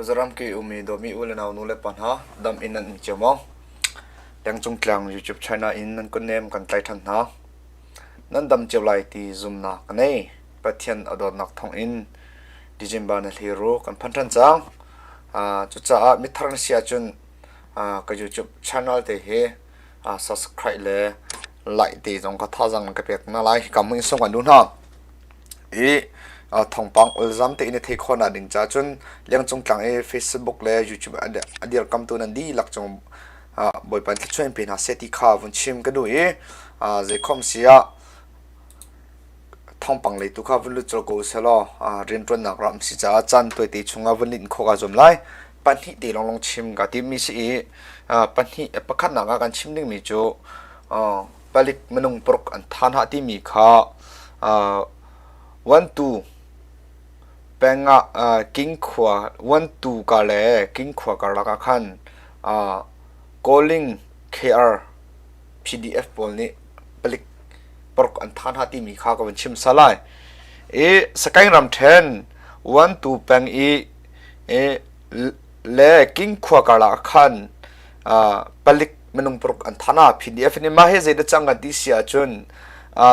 Khuazaram ki ummi dawmi u le nau nu le pa hna dam in nan um cio maw? Tengcung tlang YouTube channel in nan kutnem kan tlai ṭhan hna. Nan dam cio lai ti zumnak ka nei. Pathian a dawtnak thawng in December na hliru kan phan ṭhan cang. Cucaah mithar na si ahcun ka YouTube channel te hi subscribe le like te zong ka thazaang na ka pek na lai. Hika hmun in sung kan duh hna. I thawngpang ulzam tein i thei khawhnak ding caah cun lengcung tlang i Facebook le YouTube a dirkamtu nan dihlak cung Bawipa thluachuah in pe hna seh ti kha vun chim ka duh i zeikhom si ah thawngpang lei tu kha vun lut colh ko sehlaw rianṭuannak ram si caah caan tuaite chungah vun linh khawh kaa zuam lai. Pahnih te lawnglawng chim kaa timmi si i pahnih pakhatnak ah kan chim dingmi cu palik minung paruk an than hah timi kha Wantu peng ah King khua Wantu ka le King khua karlak ah khan Calling KR PDF pawl nih palik paruk an than hah timi kha ka van chim sa lai. I Sakaing ramṭhen Wantu peng i le King khua karlak ah khan palik minung paruk an than ah PDF nih mah hi zeidah cang kan ti si ahcun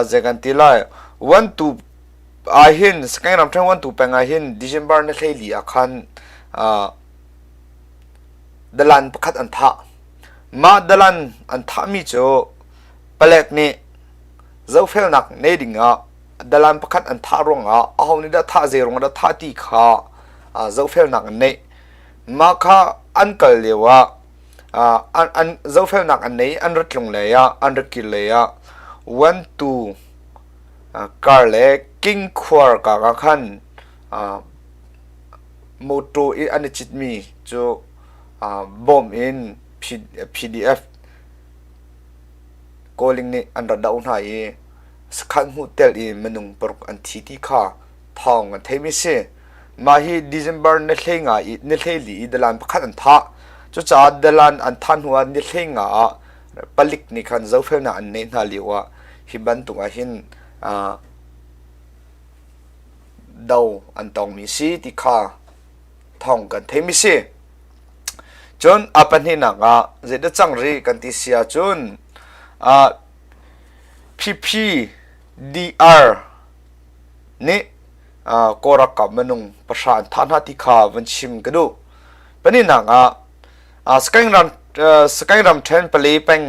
zei kan ti lai 1 ah hin Sakaing ramṭhen 1 peng ah hin December ni 14 ah khan dalan pakhat an thah. Mah dalan an thahmi cu palek nih zohfelnak nei ding ah dalan pakhat an thah ruangah aho nih dah thah zei ruangah dah thah ti kha zohfelnak an neih. Mah kha an kal lio ah an zohfelnak an nei an rat tlung lei ah an rat kir lei ah 1 2 kar le king khuar ka ah khan motor i an i citmi cu bawm in PDF calling nih an rat doh hna i sakhan hmuh tel i minung paruk an thi ti kha thawng kan theimi si. Mah hi December ni 15 i ni 14 i dalan pakhat an thah. Cucaah dalan an thah hnu ah ni 15 ah palik nih khan zohfelnak an neih hna lio ah hi bantuk ah hin do an tongmi si ti kha thawng kan theimi si. Cun a pahnihnak ah zeidah cang rih kan ti si ahcun PPDR nih Kawl ralkap minung pahra an thah hna ti kha van chim ka duh. Pahnihnak ah Sagaing ramṭhen Pale peng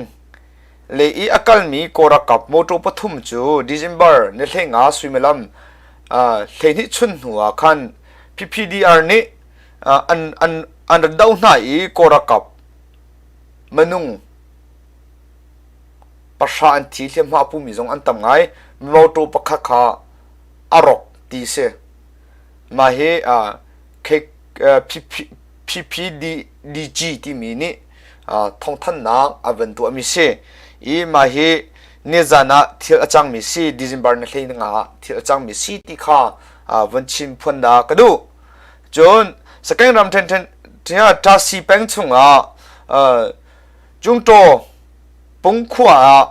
le i a kalmi Kawl ralkap motor pathum cu December ni 15 suimilam 12 chun hnu ah khan PPDR nih an an an rak doh hna i Kawl ralkap minung pahra an thi hliamhma a pumi zong an tam ngai. Motor pakhat kha a rawk ti si. Mah hi PPDG timi nih thawngthanhnak a van tuahmi si. I mah hi nizan ah thil a cangmi si, December ni 15 ah thil a cangmi si ti kha van chim phuan dah ka duh. Cun Sagaing ramṭhen Tasi peng chungah Cungtaw pungkhua ah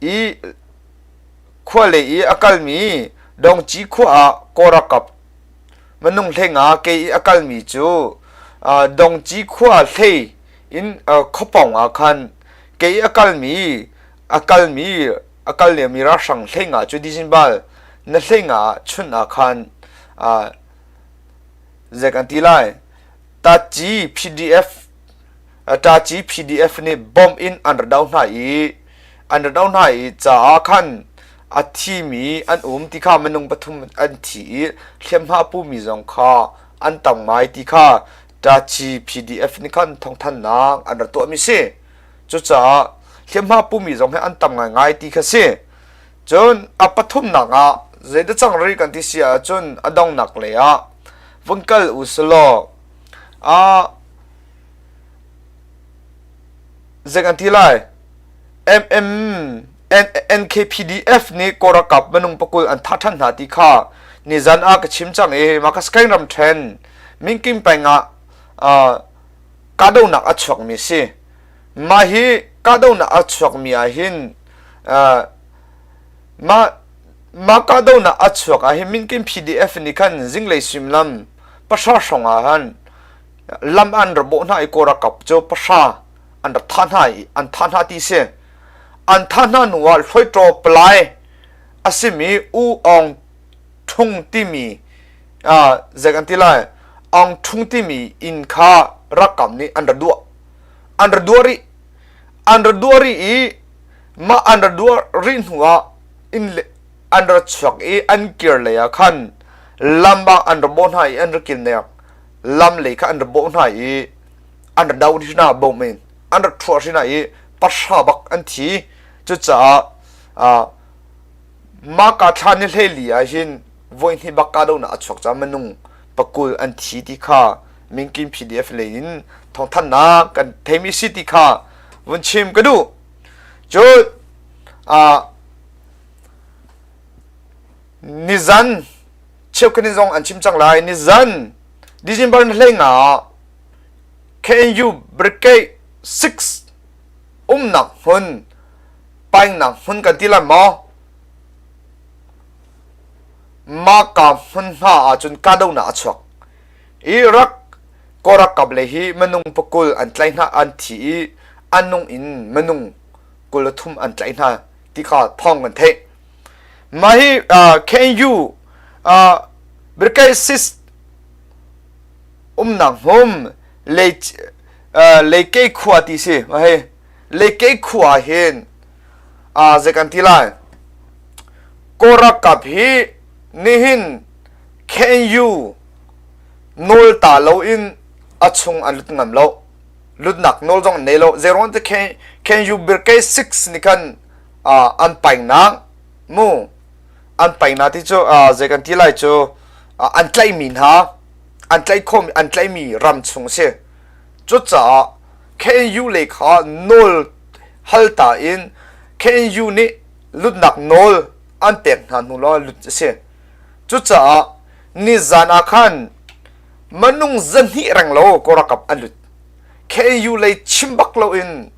i khua lei i a kalmi Dongci khua ah Kawl ralkap minung 15 ke i a kalmi cu Dongci khua hlei in khuapawng ah khan ke i a kalmi a kalmi a kal liomi ralhrang 15 cu December na 15 chun ah khan zei kan ti lai Taci PDF Ṭaci PDF nih bomb in an ra doh hna i an ra doh hna i caah khan a thimi an um ti kha minung pathum an thi i hliamhma pumi zong kha an tam ngai ti kha Ṭaci PDF nih khan thawngthanhnak an ra tuahmi si. Cucaah hliamhma pumi zong hi an tam ngaingai ti kha si. Cun a pathumnak ah zeidah cang rih kan ti si ahcun a donghnak lei ah vun kal u selaw Zei kan ti lai? MM NKPDF nih Kawlralkap minung pakul an thah ṭhan hna ti kha nizan ah ka chim cang i Makaskaing ramṭhen Minking peng ah kahdohnak a chuakmi si. Mah hi kahdohnak a chuakmi ah hin mah mah kahdohnak a chuak ah hin Minking PDF nih khan zinglei suimilam pahra hrawng ah han. Lam an ra bawh hna i Kawl ralkap cu pahra an rak thah hna i an thah hna ti si. An thah hna hnu ah Hluaitaw palai a simi U Aung Ṭhung timi uh, zei kan ti lai Aung Ṭhung timi inn kha ralkap nih an ra duah. An ra duah rih. An ra duah rih i mah an ra duah rih hnu ah inn le an ra chuak i an kir lei ah khan lam ah an ra bawh hna i an ra kilnek lam lei kha an ra bawh hna i an ra do hna bom in an ra ṭhuah hna i pahra bak an thi. Cucaah uh, maka thla ni hleili ah hin voihnih bak kahdohnak a chuak caah minung pakul an thi ti kha Minkin PDF lei in thawngthanhnak kan theimi si ti kha vun chim ka duh. Cun uh, nizan cheukhat in zong an chim cang lai nizan December ni hlei nga ah KNU Brigade 6 umnak hmun paingnak hmun kan ti lai maw maka hmun hna ahcun kahdohnak a chuak i rak kawlralkap lei hi minung pakul an tlaih hna an thi i an nung in minung 23 an tlaih hna ti kha thawng kan theih. Mah hi uh, KNU uh, Brigade 6 umnak hmun lei uh, Leikei khua ti si mah hi Leikei khua hin uh, zei kan ti lai Kawlralkap hi nihin KNU nawl ta loin a chung an lut ngam lo lutnak nawl zong an nei lo zeiruang te KNU Brigade 6 nih khan an paingnak mu an paingnak ti cu zei kan ti lai cu an tlaihmi hna an tlaih khawm an tlaihmi ram chung si cucaah KNU lei kha nawl hal ta in KNU nih lutnak nawl an pek hna hnu law lut a si cucaah nizan ah khan manung zahnih reng lo kawlralkap an lut KNU lei chim bak loin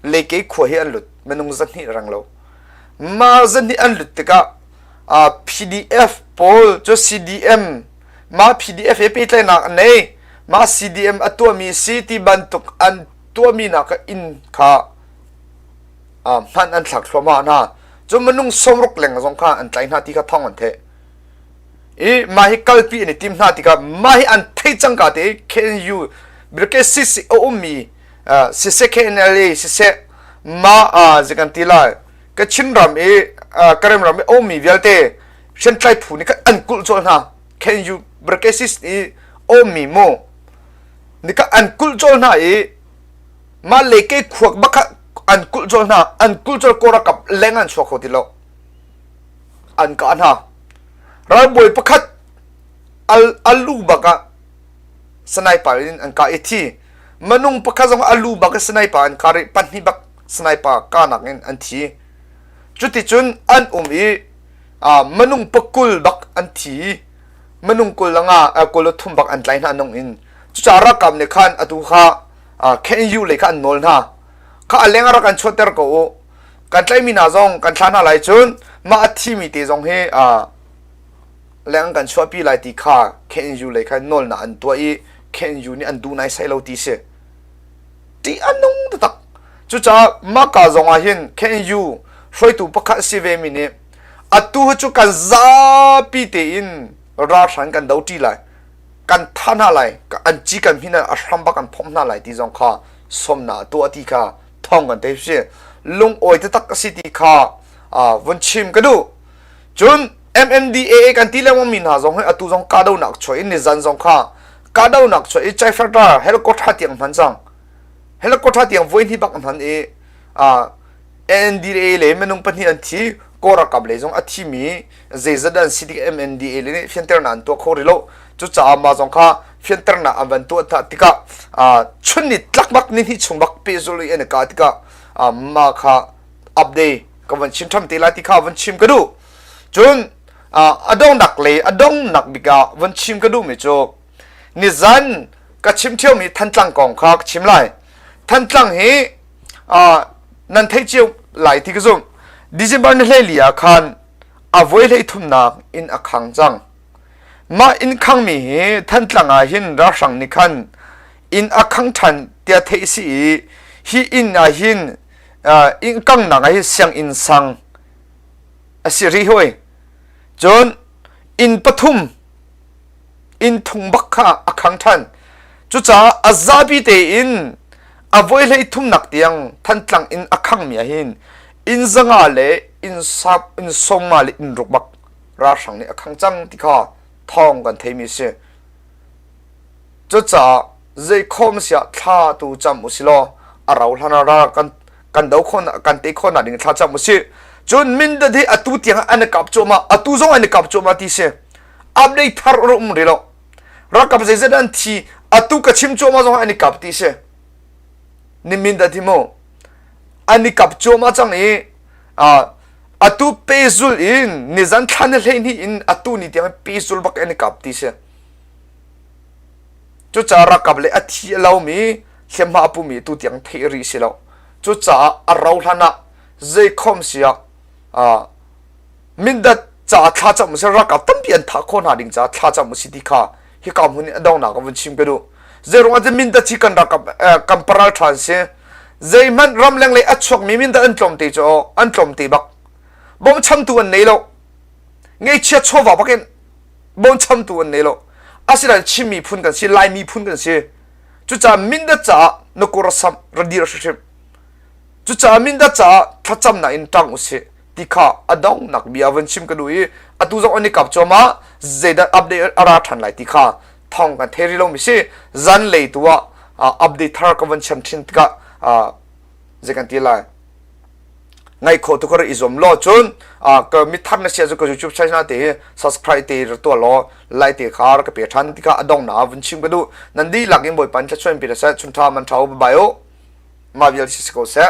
Lekei khua hi an lut minung zahnih reng lo ma zahnih an lut tikah PDF pawl cu CDM ma PDF he pehtlaihnak an nei ma CDM a tuahmi si ti bantuk an tuahmi nak inn kha hman an thlak thluahmah hna cu minung sawmruk leng zong kha an tlai hna ti kha thawng an theih i mah hi kalpi an i tim hna tikah mah hi an theih cangka te KNU Brigade CC a ummi siseh KNLA siseh mah zei kan ti lai Kachin ram i Karen ram i a ummi vialte hriamtlai phu nih khan an kulh colh hna KNU Brigade CC i a ummi mu nih khan an kulh colh hna i mah le ke khuak bak kha an kulh colh hna an kulh colh ko rakap leng an chuak kho ti lo an kah hna. Ralbawi pakhat a lu bak ah sniper in an kah i thi. Minung pakhat zong a lu bak i sniper an kah i pahnih bak sniper kahnak in an thi. Cuticun an um i minung pakul bak an thi. Minung 20 le nga 23 bak an tlai hna nung in. Cucaah ralkap nih khan atu kha KNU lei kha an nawl hna. Kha a leng ah rak an chuahter ko u. Kan tlaihmi hna zong kan thlah hna lai cun mah a thimi te zong hi leng kan chuahpi lai ti kha KNU lei kha nawlnak an tuah i KNU nih an duh naisai lo ti si. Ṭih a nung taktak. Cucaah mahka zong ah hin KNU hruaitu pakhat si ve mi nih atu hi cu kan zapi tein ralhrang kan do ṭi lai kan thah hna lai an ci kan hmin a hram bak kan phomh hna lai ti zong kha sawmnak a tuah ti kha thawng kan te si lungawi taktak a si ti kha vun chim ka duh cun MNDAA kan ti lengmang mi hna zong hi atu zong kahdohnak chuah in nizan zong kha kahdohnak chuah i Chaifata helicopter tiang hman cang helicopter tiang voi hnih bak hman i NDA le minung pahnih an thi Kawl ralkap lei zong a thimi zeizat an si tik MNDA le nih fianternak an tuah kho rih lo cucaah mah zong kha fianternak an van tuah hna tikah chun ni tlak bak ni hnih chung bak pehzulh i an i kah tikah mah kha update ka van chim ṭham te lai ti kha van chim ka duh cun a donghnak lei a donghnak bik ah van chim ka duhmi cu nizan ka chim ṭhiomi Thantlang kong kha ka chim lai Thantlang hi nan theih cio lai ti ka zumh December ni 14 ah khan a voi hlei thumnak in a khang cang. Mah inn khangmi hi Thantlang ah hin ralhrang nih khan inn a khang ṭhan tiah theih a si i hi inn ah hin inn kanghnak ah hin sianginn sang a si rih hoi. Cun inn pathum inn thung bak kha a khang ṭhan. Cucaah a zapi tein a voi hlei thumnak tiang Thantlang inn a khangmi ah hin inn zanga le inn sap inn sawmnga le inn ruk bak ralhrang nih a khang cang ti kha thawng kan theimi a si. Cucaah zeikhawm siah thla tu cam usilaw a rau hlan ah ral kan kan do khawh kan te khawh nak ding thla cam usih. Cun Mindat hi atu tiang an i kap cuahmah atu zong an i kap cuahmah ti si. Update thar a um rih lo. Ralkap zeizat an thi atu ka chim cuahmah zong an i kap ti si. Ni Mindat hi mu an i kap cuahmah cang i atu pehzul in nizan thla ni 12 in atu ni tiang pehzul bak an i kap ti si. Cucaah ralkap le a thi a lomi hliamhma a pumi tu tiang theih rih si lo. Cucaah a rau hlan ah zeikhom si ah Mindat caah thlacam usih ralkap tampi an thah khawh hna ding caah thlacam usih ti kha hika hmun in a donghnak ah vun chim ka duh. Zeiruang ah Mindat hi kan ralkap kan paral ṭha an si. Zeihmanh ramleng lei a chuakmi Mindat an tlawm te cu an tlawm te bak. Bawmchantu an nei lo. Ngeichia chawva bak in bawmchantu an nei lo. Asinain Chin miphun kan si, Lai miphun kan si. Cucaah Mindat caah na kur a samh, ra dir hrimhrim. Cucaah Mindat caah thlacamnak in ṭang usih ti kha a donghnak bia vun chim ka duh i atu zong an i kap cuahmah zeidah update a ra ṭhan lai ti kha thawng kan thei rih lomi si. Zanlei tu ah update thar ka vun chim ṭhin tikah zei kan ti lai ngaih khawh tu ka i zuam law cun ka mithar na sia cu ka YouTube channel te hi subscribe te ra tuah law like te kha ra ka pe ṭhan ti kha a dong na vun chim ka duh nan dihlak in Bawipa in thluachuah in pe seh chun ṭha man ṭha u bye bye u mah vial si ko seh.